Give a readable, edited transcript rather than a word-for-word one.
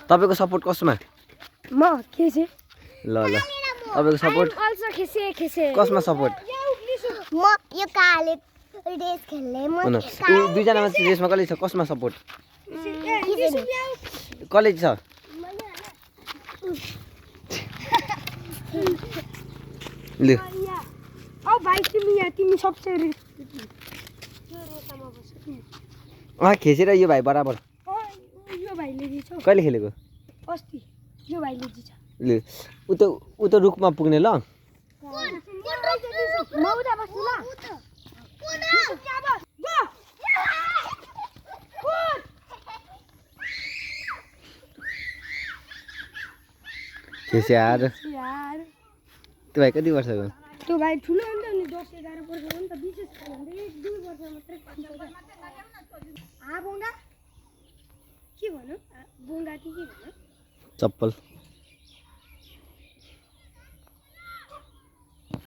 तपाईको सपोर्ट कसमा म खेसे ल ल तपाईको सपोर्ट अल्सो खेसे कसमा सपोर्ट म यो काले रेस खेल्ने म दुई जना मात्र रेसमा कसले छ कसमा सपोर्ट कसले छ ल औ भाइ तिमी सबसे खेसेर यो भाइ बराबर यो भाइले जित्छ कहिले खेलेको अस्ति यो भाइले जित्छ ल उता रुखमा पुग्ने ल म उता बस्छु ल खेसे यार यार त्यो भाइ कति वर्षको त्यो भाइ ठुलो हो नि त 10-11 वर्षको हो नि त विशेष छैन 1-2 वर्ष मात्रै बोंगा के भन्नु बोंगा के भन्नु चप्पल